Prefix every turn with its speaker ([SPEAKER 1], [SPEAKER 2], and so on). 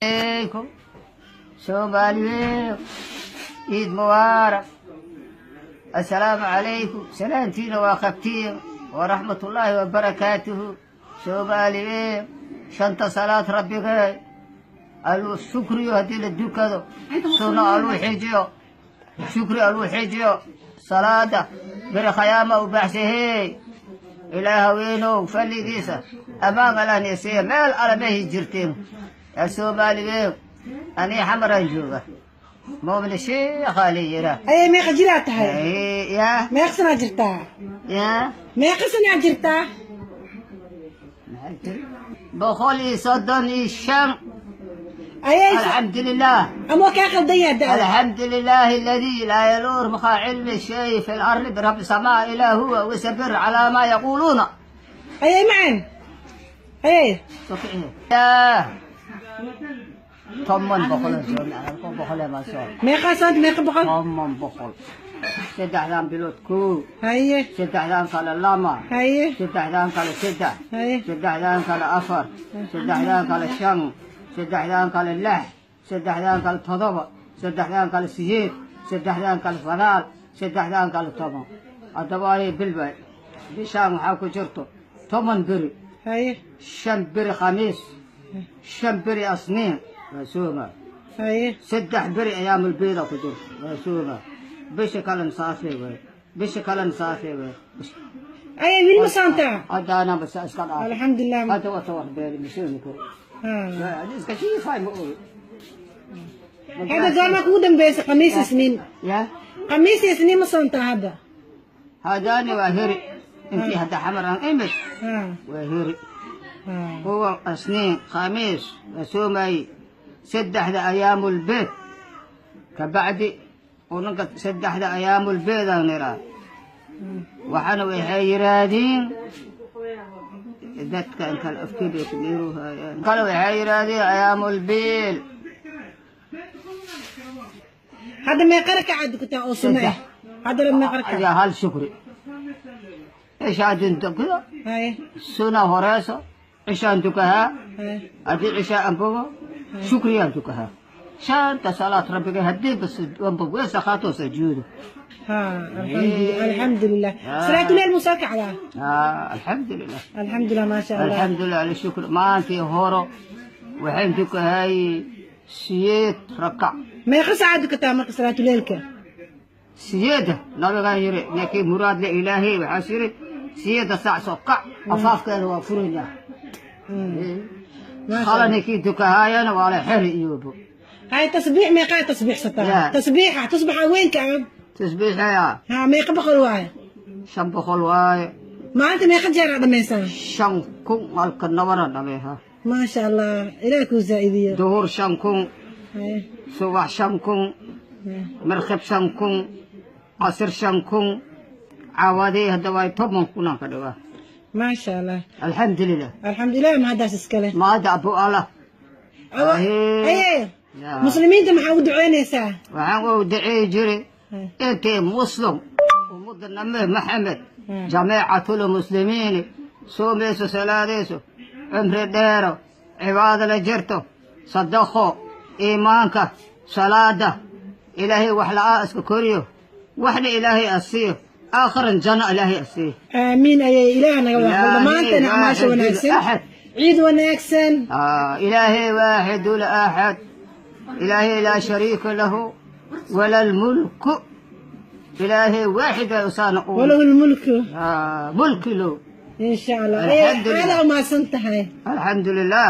[SPEAKER 1] Calaykum Soomaaliyeed, ciid mubaarak. Assalaamu calaykum, salaantiina waa qabtiin, waraxmatullaahi wabarakaatuhu. Soomaaliyeed, shanta salaad rabbigee aluu shukriyo haddii la dukado, sunno aluu xijiyo, shukri aluu xijiyo, salaada beri khayaama u baxsahee. Ilaah weenow falligiisa ammaan alaan isiiya meel ala mehi jirteen. Yaa Soomaaliyeed, anii Xamaraan jooga, Muumin Sheekhaa la yiraa.
[SPEAKER 2] Ayay, meeqa jiraa tahay?
[SPEAKER 1] Yaa.
[SPEAKER 2] Meeqa sanaa jirtaa?
[SPEAKER 1] Yaa.
[SPEAKER 2] Meeqa sanaa jirtaa?
[SPEAKER 1] 135.
[SPEAKER 2] Ayay.
[SPEAKER 1] الحمد لله.
[SPEAKER 2] Ama waa kaa qaldan yahay da'da.
[SPEAKER 1] الحمد لله الذي لا يلور مع علم شيء في الأرض برب السماء إلا هو وسبر على ما يقولون.
[SPEAKER 2] Ayay macaan, ayay.
[SPEAKER 1] يا 10 boqol boqol ma soo.
[SPEAKER 2] Meeqaa saanta, meeqa boqol?
[SPEAKER 1] 10 boqol, saddexdan bilood kow.
[SPEAKER 2] Haye.
[SPEAKER 1] Saddexdan kale lama.
[SPEAKER 2] Haye.
[SPEAKER 1] Saddexdan kale saddex.
[SPEAKER 2] Haye.
[SPEAKER 1] Saddexdan kale afar, saddexdan kale shan, saddexdan kale lix, saddexdan kale todoba, saddexdan kale sideed, saddexdan kale sagaal, saddexdan kale 10. Haddaba ay bilba bishaan waxaa ku jirto 10 beri.
[SPEAKER 2] Haye.
[SPEAKER 1] 5 beri khamiis, 5 beri asniin waa sooma.
[SPEAKER 2] Haye.
[SPEAKER 1] 3 beri ayaamulbiida ku jirto waa sooma. Bisha kalen saasay way, bisha kalen saasay way.
[SPEAKER 2] Ayay, weli ma soontaa?
[SPEAKER 1] Hadda anaa bas iska dhaaf.
[SPEAKER 2] Alxamdulilah.
[SPEAKER 1] Hadda wata wax beeri masoomi karo. Iska jiifay ma ogi.
[SPEAKER 2] Hadda goormaa kugu dambeysay khamiis, Isniin?
[SPEAKER 1] Ya.
[SPEAKER 2] Khamiis iyo Isniin ma soontaa hadda?
[SPEAKER 1] Haddaani waa heri intii hadda Xamar aan imid. Waa heri. Huwa asniin khamiis waa soomayey, saddexda ayaamulbeed kabacdi unanka saddexda ayaamulbeed aan niraa. Waxaana waxay yidhaahdeen dadka inkale afkii ku dheeruhayaan kale, waxay yidhaahdeen ayaamulbiil.
[SPEAKER 2] Hadda meeqa rakacaad dukataa oo sunno ah haddana, meeqa rakac?
[SPEAKER 1] Ayaa hal shukri cishaa tukado.
[SPEAKER 2] Haye.
[SPEAKER 1] Suna horeyso cishaan tukahaa.
[SPEAKER 2] Haye.
[SPEAKER 1] Haddii cishaa anbogo shukriyaan tukahaa shanta salaad rabbiga haddii bas anbogo weesa qaato sujuudo.
[SPEAKER 2] Ha, alxamdulilah, alxamdulilah. Salaatuleel muu soo kacdaa?
[SPEAKER 1] Ah, alxamdulilah.
[SPEAKER 2] Alxamdulilah, maasha Allah.
[SPEAKER 1] Alxamdulilah ala shukr. Maantii horo waxaan tukahay 8 rakac.
[SPEAKER 2] Meeqa saacaad dukataa marka salaatuleelka?
[SPEAKER 1] Sideeda nabigaa yiri ninkii muraad le Ilaahay waxaas yiri 8 saac soo kac, afaafkeeda waa furaynaa.
[SPEAKER 2] Maasha
[SPEAKER 1] khala
[SPEAKER 2] Allah.
[SPEAKER 1] Ninkii tukahaayana waa la xeri iyoobo.
[SPEAKER 2] Hay, tasbiix meeqaa tasbiixsataa?
[SPEAKER 1] Ya.
[SPEAKER 2] Tasbiixa, tusbaxa weynka ah.
[SPEAKER 1] Tasbiixaya.
[SPEAKER 2] Ha, meeqa boqol waaye?
[SPEAKER 1] 500 waaye.
[SPEAKER 2] Maalinta meeqa jeer aa dhamaysaa?
[SPEAKER 1] 5000 halka nabana dhameeha.
[SPEAKER 2] Maasha Allah, Ilaah kuu zaa'idiyo.
[SPEAKER 1] Duhur 5000.
[SPEAKER 2] Haye.
[SPEAKER 1] Subax 5000. Markab 5000, casir 5000, caawadii hadda waay 10,000 aan ka dhigaa.
[SPEAKER 2] Maasha Allah.
[SPEAKER 1] Alxamdulilah.
[SPEAKER 2] Alxamdulilah, mahaddaas iskale.
[SPEAKER 1] Maada abu Allah.
[SPEAKER 2] Aye.
[SPEAKER 1] Ya.
[SPEAKER 2] Muslimiinta maxaa u duceynaysaa?
[SPEAKER 1] Waxaan u duceey jiray intii muslim ummadda Nabi Maxamed, jamiicatul muslimiin, soomayso, salaadayso, cumri dheero, cibaado la jirto, sadaqo, iimaanka, salaada, Ilaahay wax la'aa iska koriyo, waxna Ilaahay asiiyo, aakhiran janno Ilaahay asiiyo.
[SPEAKER 2] Aamiin. Ayay, Ilaah naga wada aqbal
[SPEAKER 1] Ilaahay
[SPEAKER 2] dhammaanteen acmaasha
[SPEAKER 1] waaxid
[SPEAKER 2] wanaagsan.
[SPEAKER 1] axad.
[SPEAKER 2] Ciid wanaagsan.
[SPEAKER 1] آه، إلهي واحد الأحد، إلهي لا شريك له ولا الملك، إلهي واحد وسان.
[SPEAKER 2] وله الملك.
[SPEAKER 1] آه، ملك له.
[SPEAKER 2] In sha Allah.
[SPEAKER 1] Alxamdulilah.
[SPEAKER 2] Aada umahadsan tahay.
[SPEAKER 1] الحمد لله.